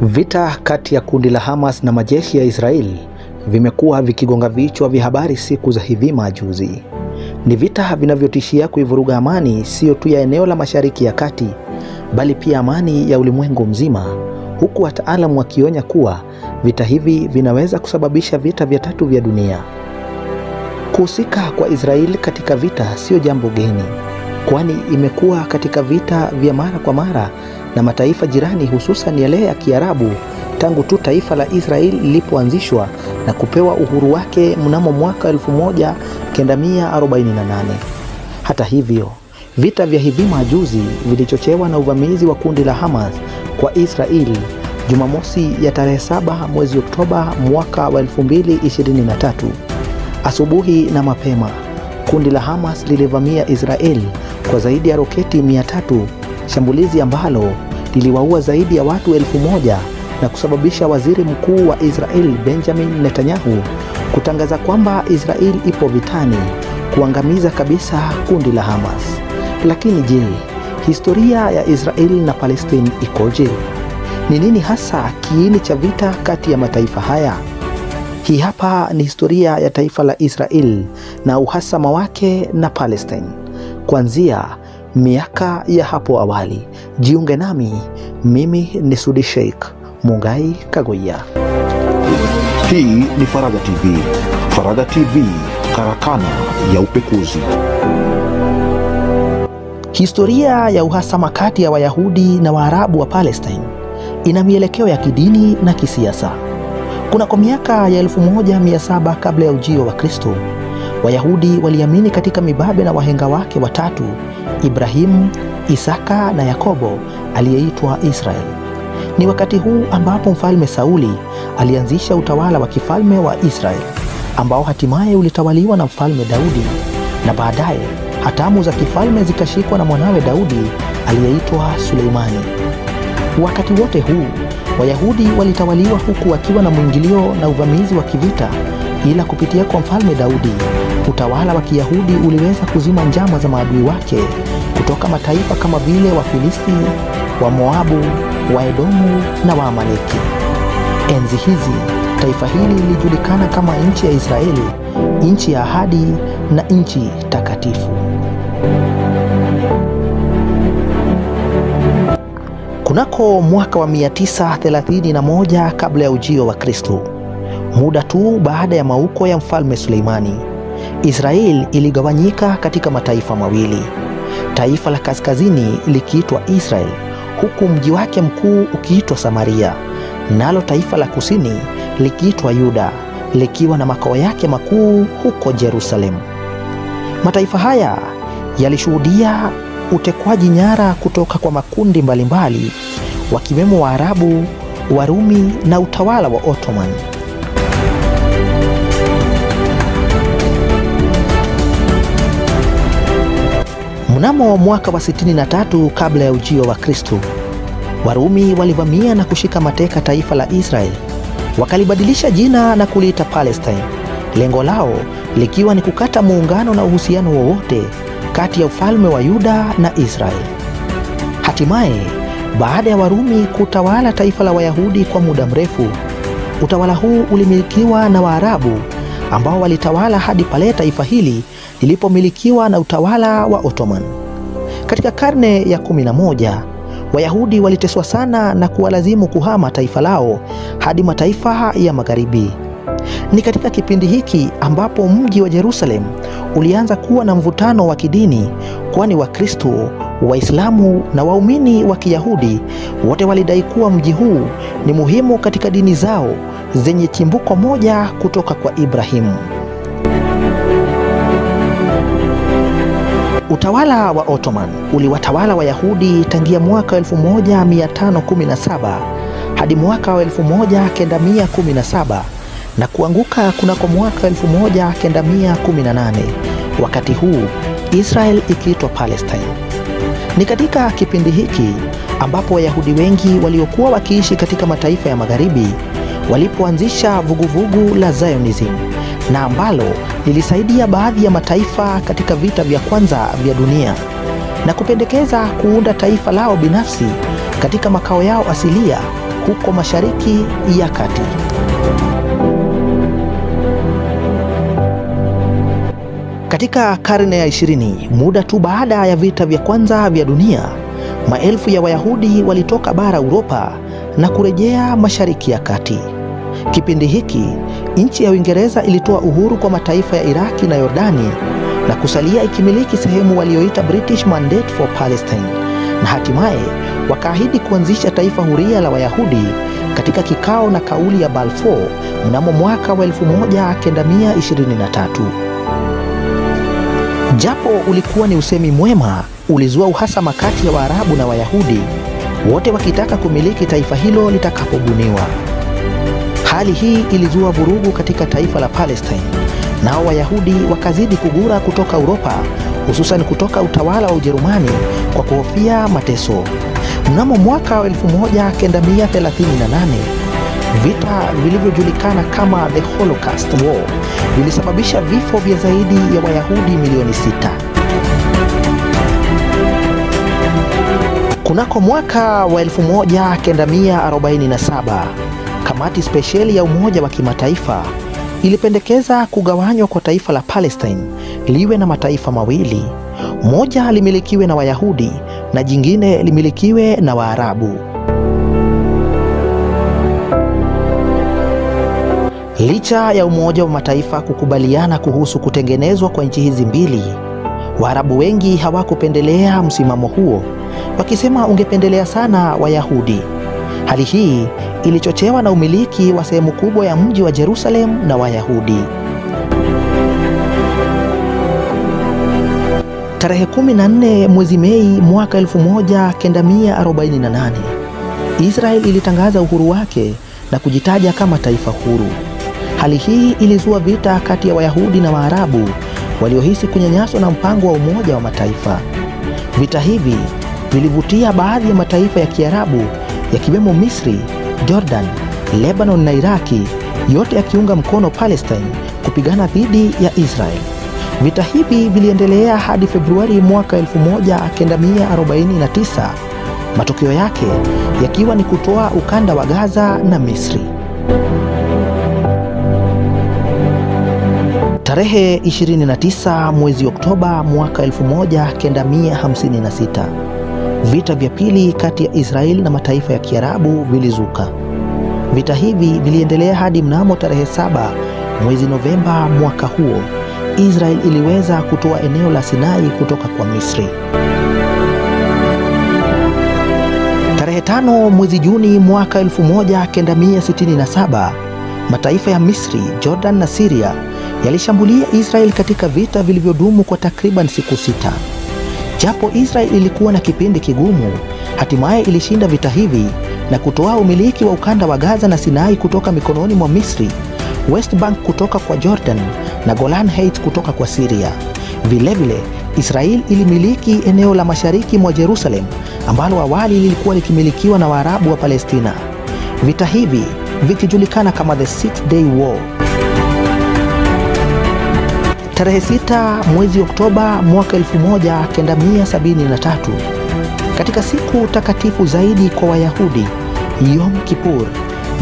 Vita kati ya kundi la Hamas na majeshi ya Israel vimekuwa vikigonga vichwa vya habari siku za hivi majuzi. Ni vita vinavyotishia kuivuruga amani sio tu ya eneo la Mashariki ya Kati, bali pia amani ya ulimwengu mzima, huku wataalamu wakionya kuwa vita hivi vinaweza kusababisha vita vya tatu vya dunia. Kuhusika kwa Israel katika vita sio jambo geni, kwani imekuwa katika vita vya mara kwa mara na mataifa jirani, hususan yale ya Kiarabu, tangu tu taifa la Israel lilipoanzishwa na kupewa uhuru wake mnamo mwaka 1948. Hata hivyo, vita vya hivi majuzi vilichochewa na uvamizi wa kundi la Hamas kwa Israel Jumamosi ya tarehe 7 mwezi Oktoba mwaka wa 2023. Asubuhi na mapema, kundi la Hamas lilivamia Israel kwa zaidi ya roketi 300, shambulizi ambalo liliwaua zaidi ya watu 1000 na kusababisha waziri mkuu wa Israel Benjamin Netanyahu kutangaza kwamba Israel ipo vitani kuangamiza kabisa kundi la Hamas. Lakini je, historia ya Israel na Palestine ikoje? Ni nini hasa kiini cha vita kati ya mataifa haya? Hii hapa ni historia ya taifa la Israel na uhasama wake na Palestine kuanzia miaka ya hapo awali. Jiunge nami, mimi ni Sudi Sheikh Mungai Kagoya. Hii ni Faraga TV. Faraga TV, karakana ya upekuzi. Historia ya uhasama kati ya Wayahudi na Waarabu wa Palestine ina mielekeo ya kidini na kisiasa. Kunako miaka ya 1700 kabla ya ujio wa Kristo, Wayahudi waliamini katika mibabe na wahenga wake watatu, Ibrahimu, Isaka na Yakobo aliyeitwa Israel. Ni wakati huu ambapo Mfalme Sauli alianzisha utawala wa kifalme wa Israel, ambao hatimaye ulitawaliwa na Mfalme Daudi, na baadaye hatamu za kifalme zikashikwa na mwanawe Daudi aliyeitwa Suleimani. Wakati wote huu Wayahudi walitawaliwa huku wakiwa na mwingilio na uvamizi wa kivita, ila kupitia kwa Mfalme Daudi utawala wa Kiyahudi uliweza kuzima njama za maadui wake kutoka mataifa kama vile Wafilisti, wa Moabu, Waedomu na Waamaleki. Enzi hizi taifa hili lilijulikana kama nchi ya Israeli, nchi ya ahadi na nchi takatifu. Kunako mwaka wa 931 kabla ya ujio wa Kristo, muda tu baada ya mauko ya Mfalme Suleimani, Israel iligawanyika katika mataifa mawili. Taifa la kaskazini likiitwa Israel, huku mji wake mkuu ukiitwa Samaria, nalo taifa la kusini likiitwa Yuda, likiwa na makao yake makuu huko Jerusalem. Mataifa haya yalishuhudia utekwaji nyara kutoka kwa makundi mbalimbali, wakiwemo Waarabu, Warumi na utawala wa Ottoman. Mnamo mwaka wa 63 kabla ya ujio wa Kristo, Warumi walivamia na kushika mateka taifa la Israel, wakalibadilisha jina na kuliita Palestine, lengo lao likiwa ni kukata muungano na uhusiano wowote kati ya ufalme wa Yuda na Israel. Hatimaye, baada ya Warumi kutawala taifa la Wayahudi kwa muda mrefu, utawala huu ulimilikiwa na Waarabu ambao walitawala hadi pale taifa hili lilipomilikiwa na utawala wa Ottoman. Katika karne ya 11, Wayahudi waliteswa sana na kuwalazimu kuhama taifa lao hadi mataifa ya magharibi. Ni katika kipindi hiki ambapo mji wa Jerusalem ulianza kuwa na mvutano wa kidini, kwani Wakristo, Waislamu na waumini wa Kiyahudi wote walidai kuwa mji huu ni muhimu katika dini zao zenye chimbuko moja kutoka kwa Ibrahimu. Utawala wa Ottoman uliwatawala Wayahudi tangia mwaka 1517 hadi mwaka wa 1917 na kuanguka kunako mwaka 1918, wakati huu Israel ikiitwa Palestine. Ni katika kipindi hiki ambapo Wayahudi wengi waliokuwa wakiishi katika mataifa ya magharibi walipoanzisha vuguvugu la Zionism, na ambalo lilisaidia baadhi ya mataifa katika vita vya kwanza vya dunia na kupendekeza kuunda taifa lao binafsi katika makao yao asilia huko Mashariki ya Kati. Katika karne ya 20, muda tu baada ya vita vya kwanza vya dunia, maelfu ya Wayahudi walitoka bara Uropa na kurejea Mashariki ya Kati. Kipindi hiki, nchi ya Uingereza ilitoa uhuru kwa mataifa ya Iraki na Yordani na kusalia ikimiliki sehemu walioita British Mandate for Palestine, na hatimaye wakaahidi kuanzisha taifa huria la Wayahudi katika kikao na kauli ya Balfour mnamo mwaka wa 1923. Japo ulikuwa ni usemi mwema, ulizua uhasama kati ya Waarabu na Wayahudi, wote wakitaka kumiliki taifa hilo litakapobuniwa. Hali hii ilizua vurugu katika taifa la Palestine, nao Wayahudi wakazidi kugura kutoka Uropa, hususan kutoka utawala wa Ujerumani kwa kuhofia mateso. Mnamo mwaka wa 1938, vita vilivyojulikana kama The Holocaust War vilisababisha vifo vya zaidi ya Wayahudi milioni 6. Kunako mwaka wa 1947, kamati spesheli ya Umoja wa Kimataifa ilipendekeza kugawanywa kwa taifa la Palestine liwe na mataifa mawili, moja limilikiwe na Wayahudi na jingine limilikiwe na Waarabu. Licha ya Umoja wa Mataifa kukubaliana kuhusu kutengenezwa kwa nchi hizi mbili, Waarabu wengi hawakupendelea msimamo huo, wakisema ungependelea sana Wayahudi. Hali hii ilichochewa na umiliki wa sehemu kubwa ya mji wa Jerusalem na Wayahudi. Tarehe 14 mwezi Mei mwaka 1948, Israel ilitangaza uhuru wake na kujitaja kama taifa huru. Hali hii ilizua vita kati ya Wayahudi na Waarabu waliohisi kunyanyaswa na mpango wa Umoja wa Mataifa. Vita hivi vilivutia baadhi ya mataifa ya Kiarabu yakiwemo Misri, Jordan, Lebanon na Iraki, yote yakiunga mkono Palestine kupigana dhidi ya Israel. Vita hivi viliendelea hadi Februari mwaka 1949, matokeo yake yakiwa ni kutoa ukanda wa Gaza na Misri. Tarehe 29 mwezi Oktoba mwaka 1956, vita vya pili kati ya Israel na mataifa ya Kiarabu vilizuka. Vita hivi viliendelea hadi mnamo tarehe 7 mwezi Novemba mwaka huo, Israel iliweza kutoa eneo la Sinai kutoka kwa Misri. Tarehe 5 mwezi Juni mwaka 1967, mataifa ya Misri, Jordan na Syria yalishambulia Israel katika vita vilivyodumu kwa takriban siku 6. Japo Israel ilikuwa na kipindi kigumu, hatimaye ilishinda vita hivi na kutoa umiliki wa ukanda wa Gaza na Sinai kutoka mikononi mwa Misri, West Bank kutoka kwa Jordan na Golan Heights kutoka kwa Syria. Vilevile, Israel ilimiliki eneo la mashariki mwa Jerusalem ambalo awali lilikuwa likimilikiwa na Waarabu wa Palestina. Vita hivi vikijulikana kama the Six Day War. Tarehe 6 mwezi Oktoba mwaka 1973, katika siku takatifu zaidi kwa Wayahudi, Yom Kippur,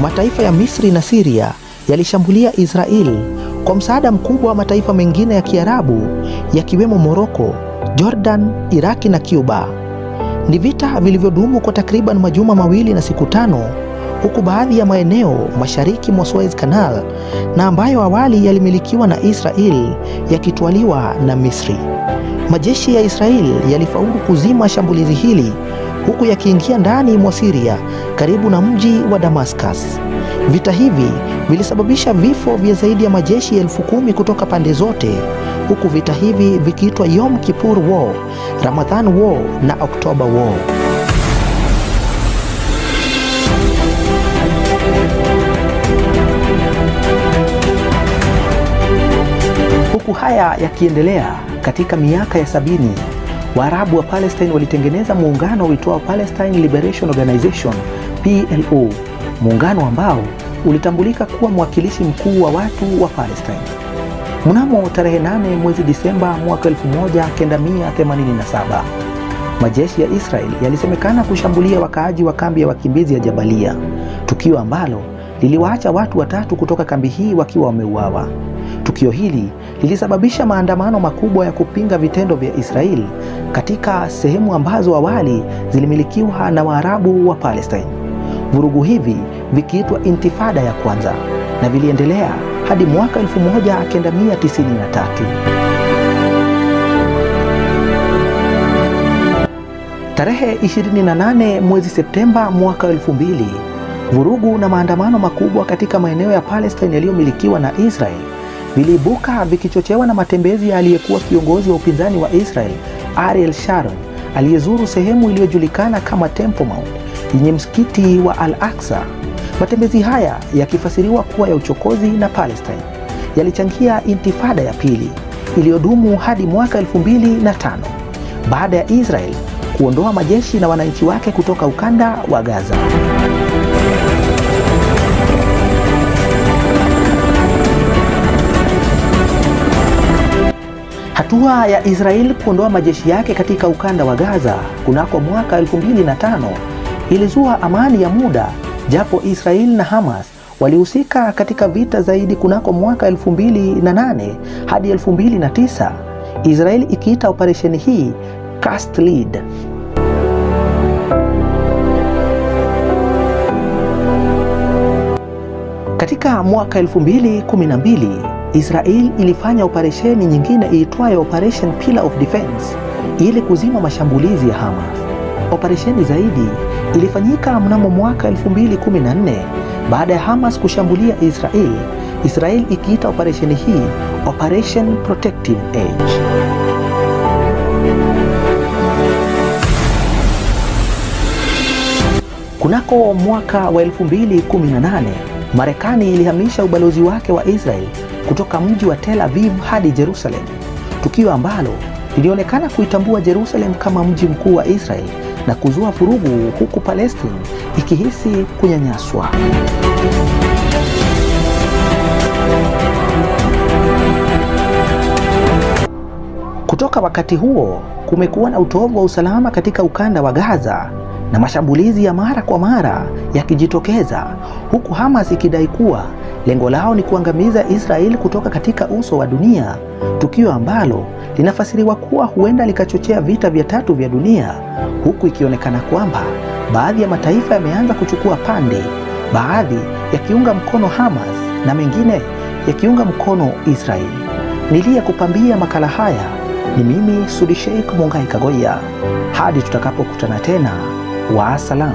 mataifa ya Misri na Syria yalishambulia Israel kwa msaada mkubwa wa mataifa mengine ya Kiarabu yakiwemo Morocco, Jordan, Iraki na Cuba. Ni vita vilivyodumu kwa takriban majuma 2 na siku 5, huku baadhi ya maeneo mashariki mwa Suez Canal na ambayo awali yalimilikiwa na Israel yakitwaliwa na Misri. Majeshi ya Israel yalifaulu kuzima shambulizi hili huku yakiingia ndani mwa Syria karibu na mji wa Damascus. Vita hivi vilisababisha vifo vya zaidi ya majeshi 10,000 kutoka pande zote, huku vita hivi vikiitwa Yom Kippur War, Ramadhan War na October War. Huku haya yakiendelea, katika miaka ya 70, Waarabu wa Palestine walitengeneza muungano uitwao Palestine Liberation Organization, PLO, muungano ambao ulitambulika kuwa mwakilishi mkuu wa watu wa Palestine. Mnamo tarehe 8 mwezi Disemba mwaka 1987, majeshi ya Israel yalisemekana kushambulia wakaaji wa kambi ya wakimbizi ya Jabalia, tukio ambalo liliwaacha watu watatu kutoka kambi hii wakiwa wameuawa. Tukio hili lilisababisha maandamano makubwa ya kupinga vitendo vya Israel katika sehemu ambazo awali zilimilikiwa na Waarabu wa Palestine. Vurugu hivi vikiitwa Intifada ya kwanza na viliendelea hadi mwaka 1993. Tarehe 28 mwezi Septemba mwaka 2000, vurugu na maandamano makubwa katika maeneo ya Palestine yaliyomilikiwa na Israel viliibuka vikichochewa na matembezi ya aliyekuwa kiongozi wa upinzani wa Israel Ariel Sharon, aliyezuru sehemu iliyojulikana kama Temple Mount yenye msikiti wa Al-Aqsa. Matembezi haya yakifasiriwa kuwa ya uchokozi na Palestine yalichangia Intifada ya pili iliyodumu hadi mwaka 2005 baada ya Israel kuondoa majeshi na wananchi wake kutoka ukanda wa Gaza. Hatua ya Israel kuondoa majeshi yake katika ukanda wa Gaza kunako mwaka 2005 ilizua amani ya muda, japo Israel na Hamas walihusika katika vita zaidi kunako mwaka 2008 hadi 2009, Israel ikiita operesheni hii Cast Lead. Katika mwaka 2012, Israel ilifanya operesheni nyingine iitwayo Operation Pillar of Defense ili kuzima mashambulizi ya Hamas. Operesheni zaidi ilifanyika mnamo mwaka 2014 baada ya Hamas kushambulia Israel, Israel ikiita operesheni hii Operation Protective Edge. Kunako mwaka wa 2018, Marekani ilihamisha ubalozi wake wa Israel kutoka mji wa Tel Aviv hadi Jerusalem, tukio ambalo lilionekana kuitambua Jerusalem kama mji mkuu wa Israel na kuzua vurugu, huku Palestine ikihisi kunyanyaswa. Kutoka wakati huo kumekuwa na utovu wa usalama katika ukanda wa Gaza na mashambulizi ya mara kwa mara yakijitokeza, huku Hamas ikidai kuwa lengo lao ni kuangamiza Israel kutoka katika uso wa dunia, tukio ambalo linafasiriwa kuwa huenda likachochea vita vya tatu vya dunia, huku ikionekana kwamba baadhi ya mataifa yameanza kuchukua pande, baadhi yakiunga mkono Hamas na mengine yakiunga mkono Israel. Niliyekupambia makala haya ni mimi Sudi Sheikh Mungai Kagoya. Hadi tutakapokutana tena, wa salam.